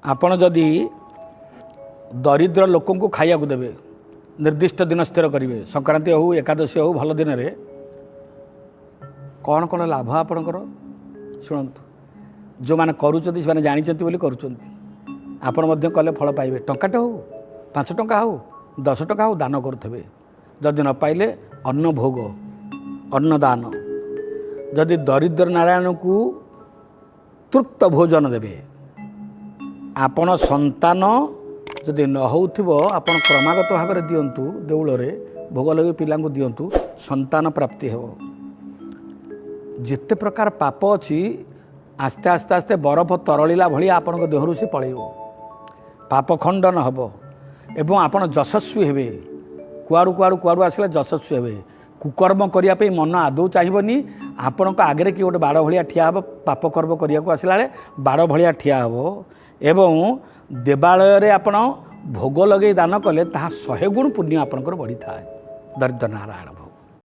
ଆପଣ ଯଦି ଦରିଦ୍ର ଲୋକଙ୍କୁ ଖାଇବାକୁ ଦେବେ, ନିର୍ଦ୍ଦିଷ୍ଟ ଦିନ ସ୍ଥିର କରିବେ, ସଂକ୍ରାନ୍ତି ହେଉ, ଏକାଦଶୀ ହେଉ, ଭଲ ଦିନରେ, କ'ଣ କ'ଣ ଲାଭ ଆପଣଙ୍କର ଶୁଣନ୍ତୁ। ଯେଉଁମାନେ କରୁଛନ୍ତି, ସେମାନେ ଜାଣିଛନ୍ତି ବୋଲି କରୁଛନ୍ତି। ଆପଣ ମଧ୍ୟ କଲେ ଫଳ ପାଇବେ। ଟଙ୍କାଟେ ହେଉ, 5 ଟଙ୍କା ହେଉ, 10 ଟଙ୍କା ହେଉ, ଦାନ କରୁଥିବେ। ଯଦି ନ ପାଇଲେ ଅନ୍ନ ଭୋଗ, ଅନ୍ନଦାନ। ଯଦି ଦରିଦ୍ର ନାରାୟଣକୁ ତୃପ୍ତ ଭୋଜନ ଦେବେ, ଆପଣ ସନ୍ତାନ ଯଦି ନ ହେଉଥିବ, ଆପଣ କ୍ରମାଗତ ଭାବରେ ଦିଅନ୍ତୁ, ଦେଉଳରେ ଭୋଗ ଲଗେଇ ପିଲାଙ୍କୁ ଦିଅନ୍ତୁ, ସନ୍ତାନ ପ୍ରାପ୍ତି ହେବ। ଯେତେ ପ୍ରକାର ପାପ ଅଛି, ଆସ୍ତେ ଆସ୍ତେ ଆସ୍ତେ ବରଫ ତରଳିଲା ଭଳିଆ ଆପଣଙ୍କ ଦେହରୁ ସେ ପଳେଇବ। ପାପ ଖଣ୍ଡନ ହେବ ଏବଂ ଆପଣ ଯଶସ୍ୱୀ ହେବେ। କୁଆଡ଼ୁ କୁଆଡ଼ୁ କୁଆଡ଼ୁ ଆସିଲେ ଯଶସ୍ୱୀ ହେବେ। କୁକର୍ମ କରିବା ପାଇଁ ମନ ଆଦୌ ଚାହିଁବନି। ଆପଣଙ୍କ ଆଗରେ କିଏ ଗୋଟେ ବାଡ଼ ଭଳିଆ ଠିଆ ହେବ। ପାପ କର୍ମ କରିବାକୁ ଆସିଲା ବେଳେ ବାଡ଼ ଭଳିଆ ଠିଆ ହେବ। ଏବଂ ଦେବାଳୟରେ ଆପଣ ଭୋଗ ଲଗେଇ ଦାନ କଲେ ତାହା 100 ଗୁଣ ପୁଣ୍ୟ ଆପଣଙ୍କର ବଢ଼ିଥାଏ। ଦରିଦ୍ର ନାରାୟଣ ଭୋଗ।